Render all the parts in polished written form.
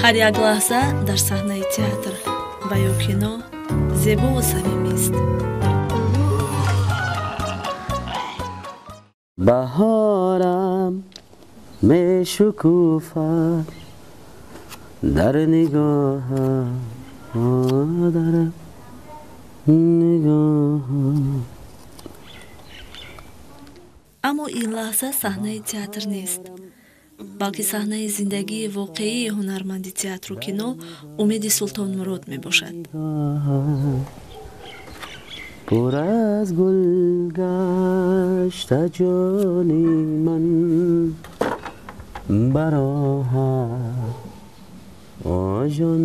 Ҳар як лаҳза дар саҳнаи театр ва ё кино зебову самимист. Баҳорам мешукуфад дар нигоҳам, дар нигоҳам. Аммо ин лаҳза саҳнаи театр нест, балки саҳнаи зиндагии воқеии ҳунарманди театру кино Умеди Султонмурод мебошад. Пур аз гул гашта ҷони ман бароҳад, о ҷон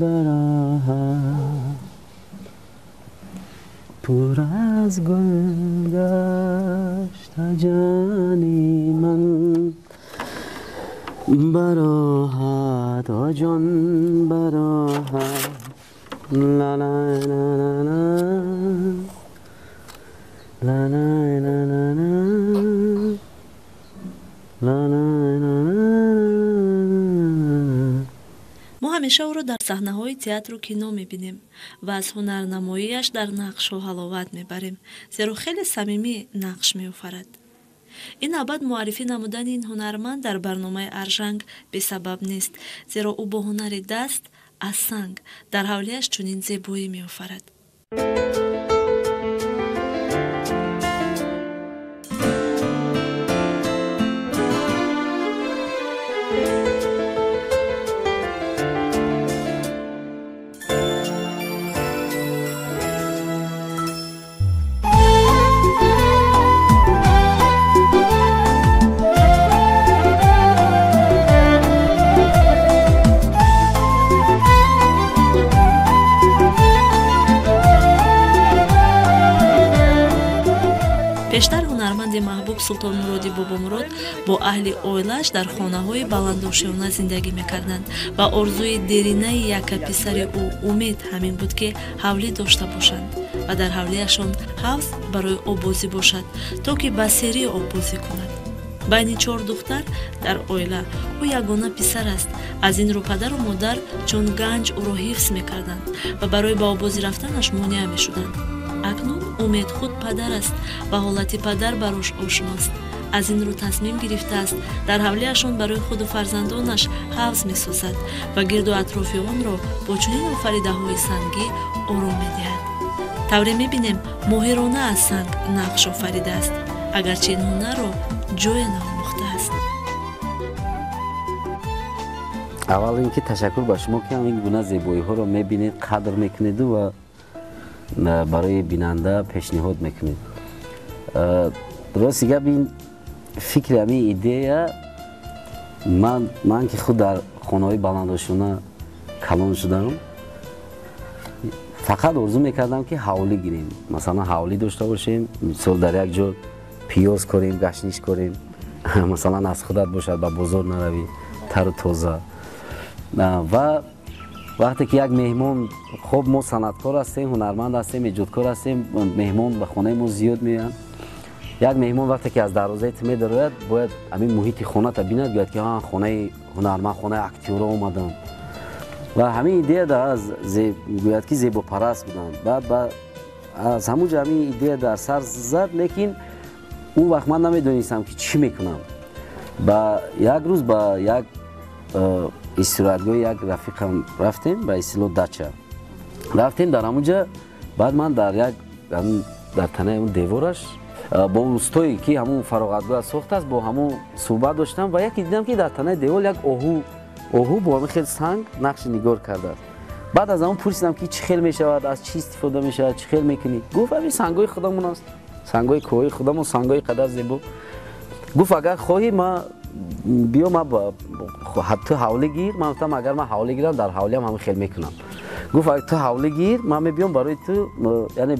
бароҳад. Пур аз гул гашта ҷони ман бароҳад, о ҷон бароҳад. ла ла ла ла ла ла ла ла ла ла ла ла. Мо ҳамеша ӯро дар саҳнаҳои театру кино мебинем ва аз ҳунарнамоияш дар нақшҳо ҳаловат мебарем, зеро хеле самимӣ нақш меофарад. Ин навбат муаррифӣ намудани ин ҳунарманд дар барномаи Аржанг бесабаб нест, зеро ӯ бо ҳунари даст аз санг дар ҳавлияш чунин зебоӣ меофарад. Пештар ҳунарманди маҳбуб Султонмуроди Бобомурод бо аҳли оилааш дар хонаҳои баландошёна зиндагӣ мекарданд ва орзуи деринаи якка писари ӯ Умед ҳамин буд, ки ҳавлӣ дошта бошанд ва дар ҳавлиашон ҳавз барои оббозӣ бошад, то ки ба серӣ оббозӣ кунад. Байни чор духтар дар оила ӯ ягона писар аст. Аз ин рӯ падару модар чун ганҷ ӯро ҳифз мекарданд ва барои ба оббозӣ рафтанаш монеа мешуданд. Акнун Умед худ падар аст ва ҳолати падар барош ошност. Аз ин рӯ тасмим гирифтааст дар ҳавлиашон барои худу фарзандонаш ҳавз месозад ва гирду атрофи онро бо чунин офаридаҳои сангӣ ором медиҳад. Тавре мебинем, моҳирона аз санг нақш офаридааст, агарчи ин ҳунарро ҷое наомӯхтааст. Аввал ин ки ташаккур ба шумо, ки ин гуна зебоиҳоро мебинед, қадр мекунеду ва барои бинанда пешниҳод мекунед. Рости гап, ин фикри ҳамин идея ман ки худ дар хонаҳои баландошёна калон шудам, фақат орзу мекардам, ки ҳавлӣ гирем, масалан ҳавлӣ дошта бошем, мисол дар як ҷо пиёз корем, гашниш корем, масалан аз худат бошад, ба бозор наравӣ, тару тоза. Ва вақте ки як меҳмон, хоб мо санъаткор ҳастем, ҳунарманд ҳастем, эҷодкор ҳастем, меҳмон ба хонаи мо зиёд меоянд. Як меҳмон вақте ки аз дарвозаи ту медарояд, бояд ҳамин муҳити хоната бинад, гӯяд ки хонаи ҳунарманд, хонаи актёрҳо омаданд. Ва ҳамин идея гӯяд ки зебопараст буданд. Баъд аз ҳамун ҷо ҳамин идея дар сар зад, лекин он вақт ман намедонистам, ки чӣ мекунам. Ба як рӯз ба як истироҳатгоҳи як рафиқам рафтем, ба истилоҳ дача рафтем. Дар ҳамун ҷа баъд ман дар як дар танаи он девораш бо устое, ки ҳамун фароғатгоҳ сохтааст, бо ҳамун суҳбат доштам ва яке дидам, ки дар танаи девор як оҳу бо ҳамин хел санг нақши нигор кардааст. Баъд аз ҳамун пурсидам, ки чӣ хел мешавад, аз чӣ истифода мешавад, чӣ хел мекунӣ? Гуфт, ҳамин сангҳои худамон аст, сангҳои кӯҳҳои худамон, сангҳои қадар зебо. Гуфт, агар хоҳӣ, ма биё, ма ту ҳавлӣ гир. Ман гуфтам, агар ман ҳавлӣ гирам, дар ҳавлиам ҳамин хел мекунам. Гуфт, ту ҳавлӣ гир, ман мебиём барои ту, яъне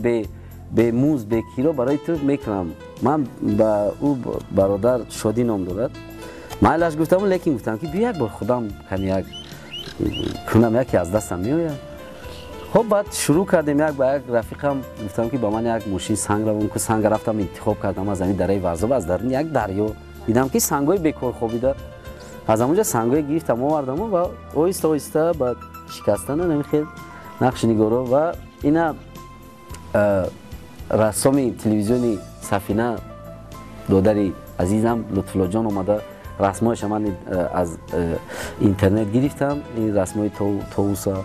бе муз, бе киро барои ту мекунам. Ман ба ӯ бародар Шодӣ ном дорад, майлаш гуфтам, лекин гуфтам, ки биё як бор худам кани як кунам, яке аз дастам меояд. Хоб, баъд шурӯъ кардем. Як ба як рафиқам гуфтам, ки ба ман як мошин санг равон ку. Санга рафтам интихоб кардам аз ҳамин дараи Варзоб, аз даруни як дарё дидам, ки сангҳои бекор хобида. Аз ҳамонҷа сангҳое гирифтам, овардаму ва оҳиста оҳиста ба шикастана ҳамин хел нақши нигоро. Ва ина рассоми телевизиони Сафина, додари азизам Лутфуллоҷон омада расмҳояша ман аз интернет гирифтам. Ин расмҳои товуса,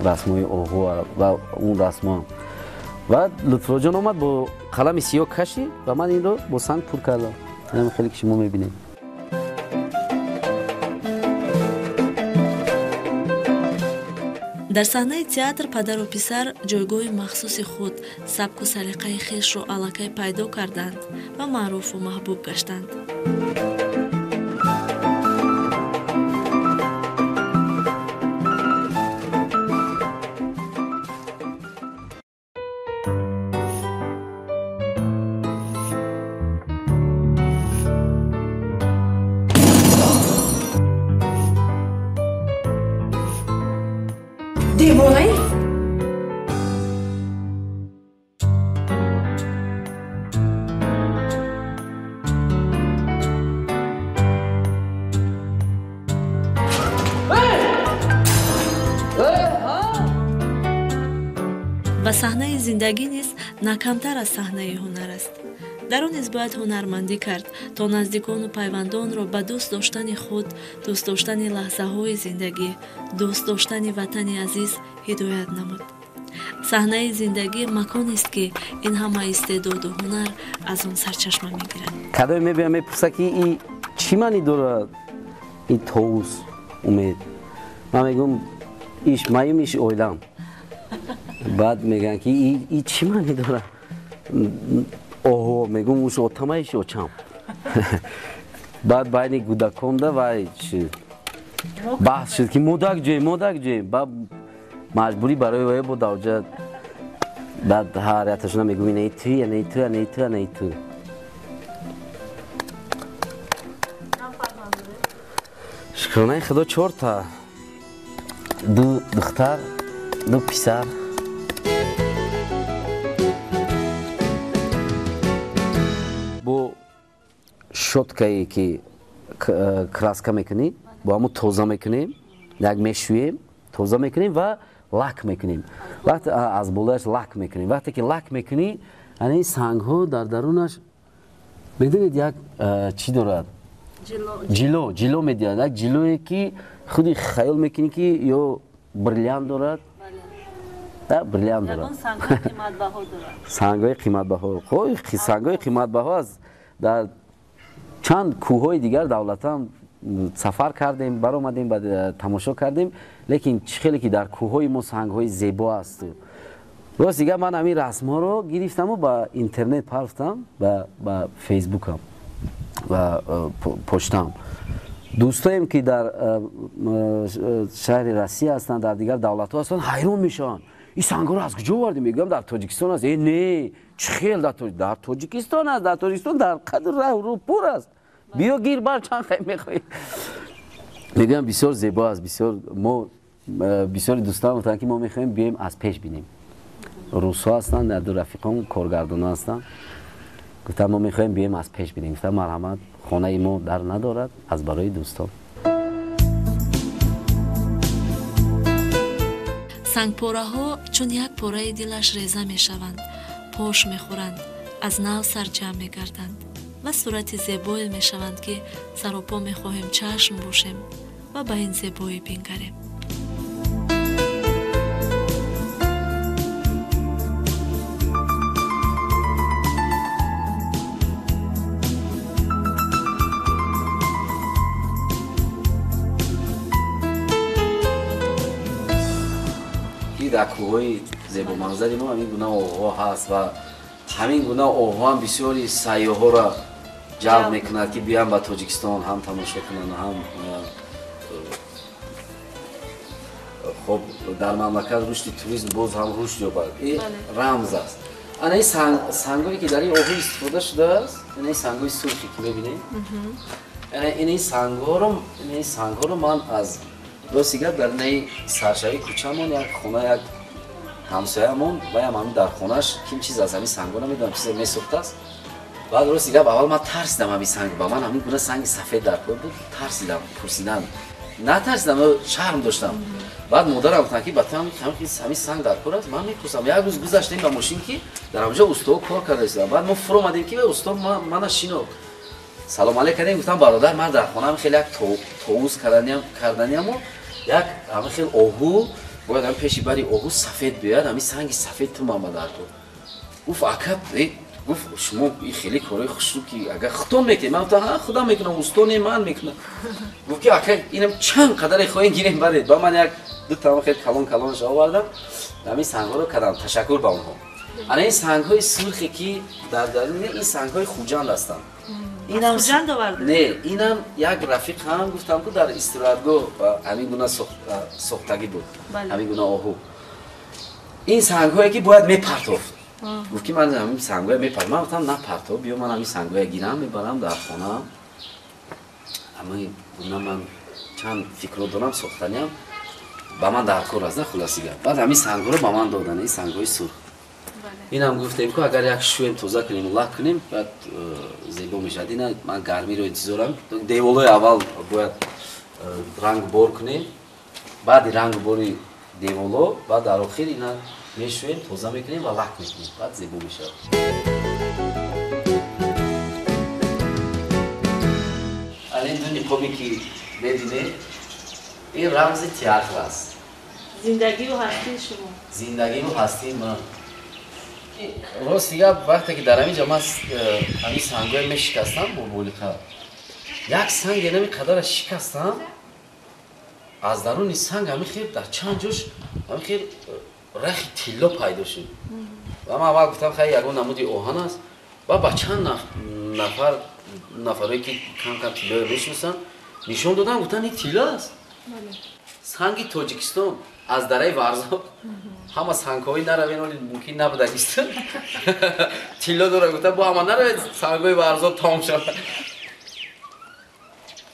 расмҳои оҳу ва он расмҳо. Ва Лутфуллоҷон омад бо қалами сиёҳ кашид ва ман инро бо санг пур кардам. Ҳамин хеле ки шумо мебинед. Дар саҳнаи театр падару писар ҷойгоҳи махсуси худ, сабку салиқаи хешро аллакай пайдо карданд ва маъруфу маҳбуб гаштанд. Девонаи? Ва саҳнаи зиндагӣ низ на камтар аз саҳнаи ҳунар аст. Дар он низ бояд ҳунармандӣ кард, то наздикону пайвандонро ба дӯст доштани худ, дӯст доштани лаҳзаҳои зиндагӣ, дӯст доштани ватани азиз ҳидоят намуд. Саҳнаи зиндагӣ маконест, ки ин ҳама истеъдоду ҳунар аз он сарчашма мегирад. Кадоме мебиям мепурса, ки и чӣ маънӣ дорад ин товус, Умед? Ман мегӯм, иш маюм, иш оилам. Баъд мегӯянд, ки и чӣ маънӣ дорад? Оҳо, мегӯм, уш отама, иш очам. Баъд байни кӯдаконда вай баҳс шуд, ки модак ҷоем, модак ҷоем. Баъд маҷбурӣ барои вай бо давҷа. Баъд ҳар яташона мегӯм, инаи ту, инаи ту, инаи ту, инаи ту. Шукронаи Худо, чорта: ду духтар, ду писар. Бо щёткае ки краска мекунӣ, бо ҳамун тоза мекунем, як мешӯем, тоза мекунем ва лак мекунем. Вақте аз болояш лак мекунем, вақте ки лак мекунӣ, ана ин сангҳо дар дарунаш, медонед, як чӣ дорад, ҷило, ҷило медиҳад, як ҷилое ки худи хаёл мекунӣ, ки ё бриллиант дорад, бриллиант дорад, сангҳои қиматбаҳо. Сангҳои қиматбаҳо аз дар чанд кӯҳҳои дигар давлатам сафар кардем, баромадем, тамошо кардем, лекин чӣ хеле ки дар кӯҳҳои мо сангҳои зебо асту. Рост дигар, ман ҳамин расмҳоро гирифтаму ба интернет парфтам, ба фейсбукам ва почтам. Дӯстоем, ки дар шаҳри Россия ҳастанд, дар дигар давлатҳо ҳастанд, ҳайрон мешаванд: ин сангҳоро аз куҷо овардем? Мегӯям, дар Тоҷикистон аст. Э, не, чӣ хел дар Тоҷикистон аст? Дар Тоҷикистон дар қадр раҳ рӯ пур аст, биё гир, бар чанд хай мехоҳӣ. Мегӯям, бисёр зебо аст. Бисёр мо бисёри дӯстон гуфтанд, ки мо мехоҳем биёем аз пеш бинем. Русҳо ҳастанд, ду рафиқон коргардонҳо ҳастанд, гуфтанд, мо мехоҳем биёем аз пеш бинем. Гуфтам, марҳамат, хонаи мо дар надорад, аз барои дӯстон. Сангпораҳо чун як пораи дилаш реза мешаванд, пош мехӯранд, аз нав сарҷамъ мегарданд ва сурати зебое мешаванд, ки саропо мехоҳем чашм бошем ва ба ин зебоӣ бингарем. Дар кӯҳҳои зебоманзари мо ҳамин гуна оҳҳо ҳаст ва ҳамин гуна оҳҳо ҳам бисёри сайёҳҳоро ҷалб мекунад, ки биёянд ба Тоҷикистон, ҳам тамошо кунанд, ҳам хоб дар мамлакат рушди туризм боз ҳам рушд ёбад. Ин рамз аст. Ана ин сангҳое ки дар ин оҳҳо истифода шудааст, ина ин сангҳои сурхе ки мебинед, ин сангҳоро ман аз рости гап дар наи саршавии кӯчамон як хона, як ҳамсоямон, ваям ҳамин дар хонаш ким чиз аз ҳамин сангҳо, намедонам, чизе месохтааст. Баъд рости гап, аввал ман тарсидам ҳамин санг, ба ман ҳамин гуна санги сафед дар кор буд, тарсидам, пурсидам. Натарсидам, шарм доштам. Баъд модарам гуфтанд, ки ба ту ҳамин санг дар кор аст, ман мепурсам. Як рӯз гузаштем ба мошин, ки дар ҳамҷо устоо кор карда истодам. Баъд мо фуромадем, ки усто мана шино. Салом алейк кардем, гуфтам бародар, ман дар хонаам хеле як товус карданиаму як ҳамин хел оҳу бояд ҳамин пеши бари оҳу сафед биёяд, ҳамин санги сафед ту ман ба дар кор. Гуфт ака, гуфт шумо хеле корҳои хушрӯ, ки агар худтон мекунед. Ман гуфтам ҳа, худам мекунам, усто не, ман мекунам. Гуфт ки ака, инам чанд қадаре хоҳем гирем баред. Ба ман як ду тама хеле калон калонаш овардам, ҳамин сангҳоро кардам. Ташаккур ба онҳо. Ана ин сангҳои сурхе, ки дар дарун, ин сангҳои Хуҷанд ҳастанд. Инам Хуҷанд овардед? Не, инам як рафиқ ҳам гуфтам, ку дар истироҳатгоҳ ҳамин гуна сохтагӣ буд, ҳамин гуна оҳу. Ин сангҳое ки бояд мепартофт. Гуфт ки ман ҳамин сангҳое мепартом. Ман гуфтам напартов, биё ман ҳамин сангҳое гирам, мебарам дар хона. Ҳамин гуна ман чанд фикрро дорам, сохтаниам ба ман дар кор аст, на хулоси гап. Баъд ҳамин сангҳоро ба ман доданд, ин сангҳои сурх. Инам гуфтем, ку агар як шӯем, тоза кунем, лак кунем, баъд зебо мешавад. Ина ман гармиро интизорам. Деволҳои аввал бояд рангбор кунем, баъди рангбори деволҳо, баъд дар охир ина мешӯем, тоза мекунем ва лак мекунем, баъд зебо мешавад. Ана ин ду ниқобе ки мебинед, ин рамзи театр аст. Зиндагиву ҳастии шумо. Зиндагиву ҳастии ман. Рости гап, вақте ки дар ҳамин ҷо ман ҳамин сангҳое мешикастам бо болиқа, як санге нами қадара шикастам, аз даруни санг ҳамин хел дар чанд ҷош ҳамин хел рахи тилло пайдо шуд. Ва ман аввал гуфтам хай ягон намуди оҳан аст, ва ба чанд нафар, нафарое ки кам-кам тиллоро мешиносанд, нишон додам, гуфтанд ин тилло аст. Санги Тоҷикистон аз дараи Варзоб. Ҳама сангҳои наравен, оли мумкин набудагист. Тилло дора, гуфтам бо ҳама наравед, сангҳои Варзоб тамом шавад.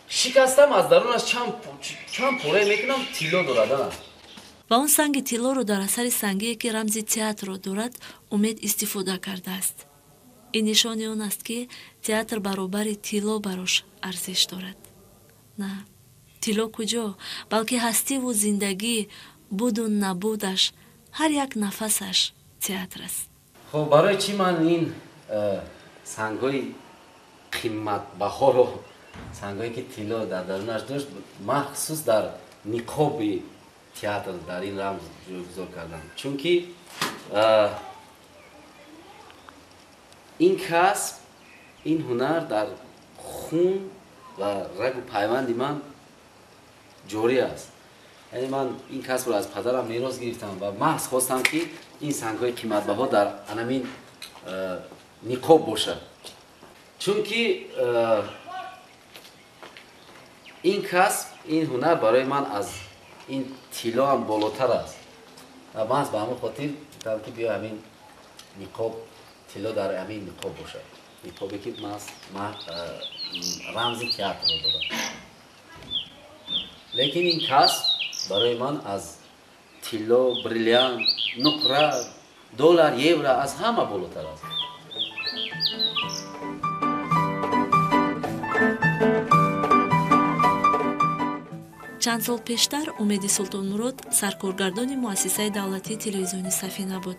Шикастам, аз дарунаш чанд пора мекунам, тилло дорад. Ва он санги тиллоро дар асари сангие, ки рамзи театрро дорад, Умед истифода кардааст. Ин нишони он аст, ки театр баробари тилло барош арзиш дорад. На тилло куҷо, балки ҳастиву зиндагӣ, буду набудаш, ҳар як нафасаш театр аст. Хуб, барои чӣ ман ин сангҳои қиматбаҳоро, сангҳое ки тилло дар дарунаш дошт, махсус дар ниқоби театр дар ин рамз ҷойгузор кардам? Чунки ин касб, ин ҳунар дар хун ва рагу пайванди ман ҷорӣ аст. Яъне ман ин касбро аз падарам мерос гирифтам ва маҳз хостам, ки ин сангҳои қиматбаҳо дар анамин ниқоб бошад, чунки ин касб, ин ҳунар барои ман аз ин тилло ҳам болотар аст. Ва маҳз ба ҳамин хотир гуфтам, ки биё ҳамин ниқоб, тилло дар ҳамин ниқоб бошад, ниқобе ки рамзи театрро дорад. Лекин ин касб барои ман аз тилло, бриллиант, нуқра, доллар, евро аз ҳама болотар аст. Чанд сол пештар Умеди Султонмурод саркоргардони муассисаи давлатии телевизиони Сафина буд.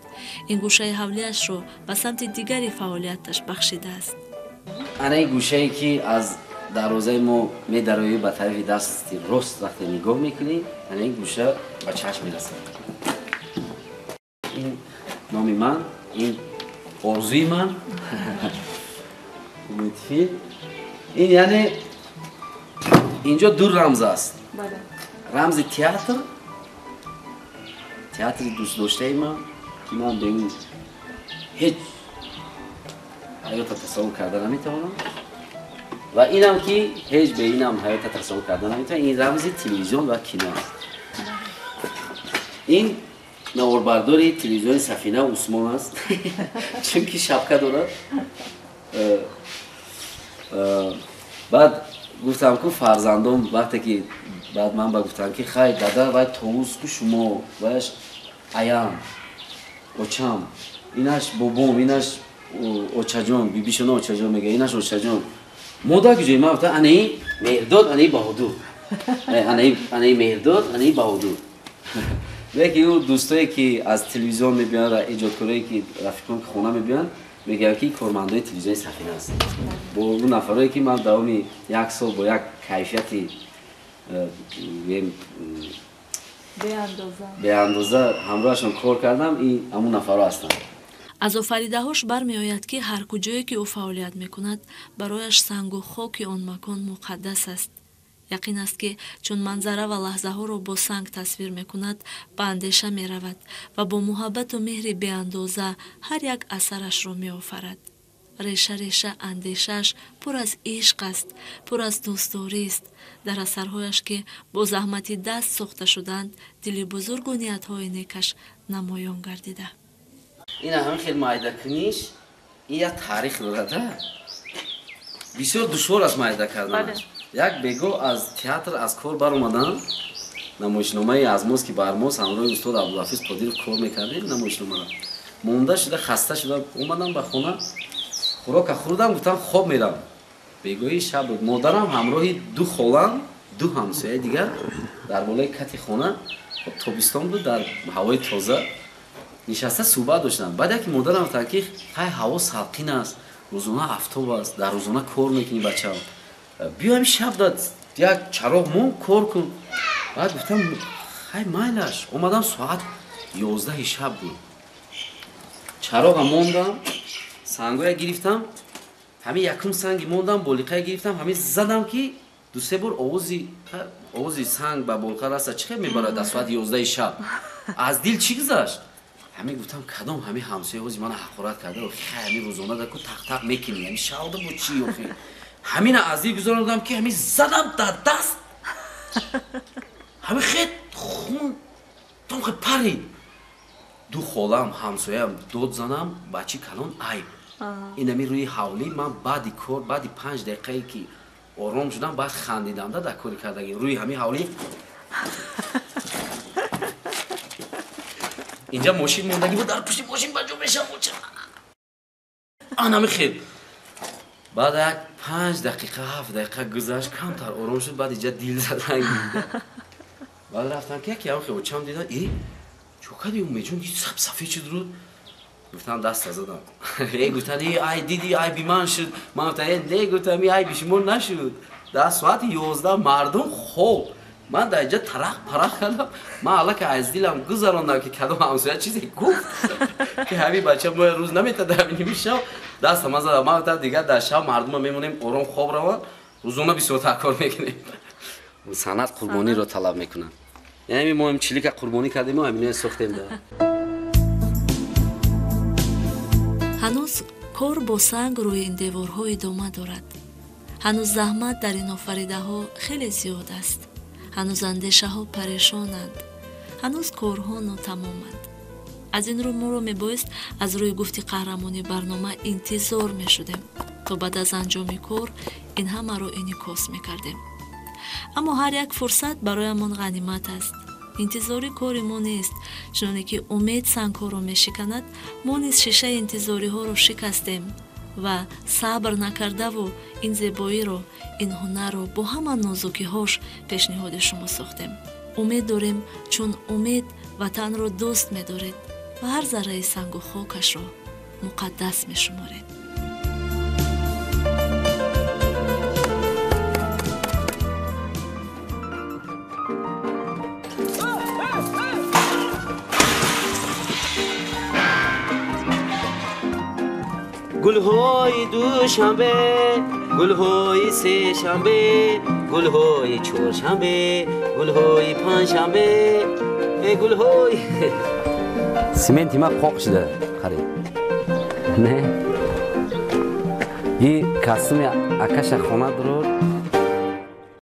Ин гӯшаи ҳавлиашро ба самти дигари фаъолияташ бахшидааст. Ана ин гӯшае, ки аз дарвозаи мо медароӣ, ба тарафи дасти рост вақте нигоҳ мекунӣ, ана ин гӯша ба чашм мерасад. Ин номи ман, ин орзуи ман, Умедфилм. Ин яъне инҷо ду рамз аст. Рамзи театр, театри дӯстдоштаи ман, ки ман бе ин ҳеҷ ҳаёта тасаввур карда наметавонам, ва инам ки ҳеҷ бе инам ҳаёта тасаввур карда наметавонам, ин рамзи телевизион ва кино аст. Ин наворбардори телевизиони Сафина Усмон аст, чунки шапка дорад. Баъд гуфтам, ку фарзандом, вақте ки баъд ман ба гуфтам, ки хай дада, вай товус ку шумо, ваяш аям, очам, инаш бобом, инаш Очаҷон, бибишона очаҷон мега, инаш очаҷон. Модар куҷои? Ман гуфтам анаи Меҳрдод, анаи Баҳодур. Анаи Меҳрдод, анаи Баҳодур. Яке ӯ дӯстое ки аз телевизион мебиёнд, эҷодкорое ки рафиқон ки хона мебиёнд, мегӯянд ки кормандои телевизиони Сафина ҳастанд. Бо ӯ нафарое ки ман давоми як сол бо як кайфияти беандоза ҳамроҳашон кор кардам, ин ҳамун нафарҳо ҳастанд. Аз офаридаҳош бармеояд, ки ҳар куҷое ки ӯ фаъолият мекунад, барояш сангу хоки он макон муқаддас аст. Яқин аст, ки чун манзара ва лаҳзаҳоро бо санг тасвир мекунад, ба андеша меравад ва бо муҳаббату меҳри беандоза ҳар як асарашро меофарад. Реша реша андешааш пур аз ишқ аст, пур аз дӯстдорист. Дар асарҳояш, ки бо заҳмати даст сохта шуданд, дили бузургу ниятҳои некаш намоён гардида. Ин ҳамин хел майдакуниш, ин як таърих дорад. Бисёр душвор аст майда карданаш. Як бего аз театр аз кор баромадан, намоишномаи аз мост ки бар мост ҳамроҳи устод Абдулҳафиз Қодиров кор мекардем, намоишномаро монда шуда, хаста шуда омадам ба хона, хӯрока хӯрдам, гуфтам хоб мерам. Бегоҳи шаб буд. Модарам ҳамроҳи ду холам, ду ҳамсояи дигар дар болои кати хона, тобистон буд, дар ҳавои тоза нишаста суҳбат доштанд. Баъд яке модарам гуфтанд ки хай, ҳаво салқин аст, рӯзона афтоб аст, дар рӯзона кор мекунӣ, бачаам, биё ҳамин шаб да як чароғ мон, кор кун. Баъд гуфтам хай, майлаш. Омадам, соат 11 шаб буд. Чароға мондам, сангоя гирифтам, ҳамин якум санги мондам, болиқая гирифтам, ҳамин задам ки ду-се бор овози санг ба болиқа раса, чӣ хел мебарад дар соати 11 шаб? Аз дил чӣ гузашт? Ҳамин гуфтам, кадом ҳамин ҳамсоя ҳози мана ҳақорат карда, хай ҳамин рӯзона даку тақ-тақ мекунӣ, ҳамин шавда бо чӣ охи? Ҳамина аз дил гузарондам ки ҳамин задам дар даст, ҳамин хет хун том хе парид. Ду холам ҳамсоям дод занам, бачи калон айб. Ин ҳамин рӯи ҳавлӣ ман баъди кор, баъди 5 дақиқае ки ором шудам, баъд хандидам да дар кори кардагӣ рӯи ҳамин ҳавлӣ. Инҷа мошин мондагӣ буд, дар пушти мошин ба ҷо мешам. Ан ҳамин хел. Баъд як 5 дақиқа, 7 дақиқа гузашт, камтар ором шуд, баъд инҷа дил задан. Баъд рафтам ки яке ҳам хел очам дидам, э, чо кардӣ Умедҷон, саб сафед шуд рӯд? Гуфтам даста задам. Э, гуфтан, э, ай диди, айби ман шуд. Ман гуфтам, э, не, гуфтам, айби шумо нашуд. Дар соати 11 мардум хоб. Ман дар инҷа тарақ парақ кардам. Ман аллакай аз дилам гузарондам ки кадом ҳамсоя чизе гуфт ки ҳамин бача мо рӯз наметада ҳамин ними шаб даста ман задам. Ман гуфтам дигар дар шаб мардума мемонем ором хоб раванд, рӯзона бисёртар кор мекунем. Санъат қурбониро талаб мекунад. Яъне мо чилика қурбонӣ кардем ва ҳаминоя сохтем. Ҳанӯз кор бо санг рӯи ин деворҳо идома дорад. Ҳанӯз заҳмат дар ин офаридаҳо хеле зиёд аст. Ҳанӯз андешаҳо парешонанд. Ҳанӯз корҳо нотамоманд. Аз ин рӯ моро мебоист аз рӯи гуфти қаҳрамони барнома интизор мешудем, то баъд аз анҷоми кор ин ҳамаро инъикос мекардем. Аммо ҳар як фурсат бароямон ғанимат аст. Интизорӣ кори мо нест. Чуноне ки умед сангҳоро мешиканад, мо низ шишаи интизориҳоро шикастем ва сабр накардаву ин зебоиро, ин ҳунарро бо ҳама нозукиҳош пешниҳоди шумо сохтем. Умед дорем, чун умед ватанро дӯст медоред ва ҳар зарраи сангу хокашро муқаддас мешуморед. Гулҳои душанбе, гулҳои сешанбе, гулҳои чоршанбе, гулҳои панҷшанбе, гулҳои сименти ма қоқ шуда қариб. Не, и костюми акаша хона дурор.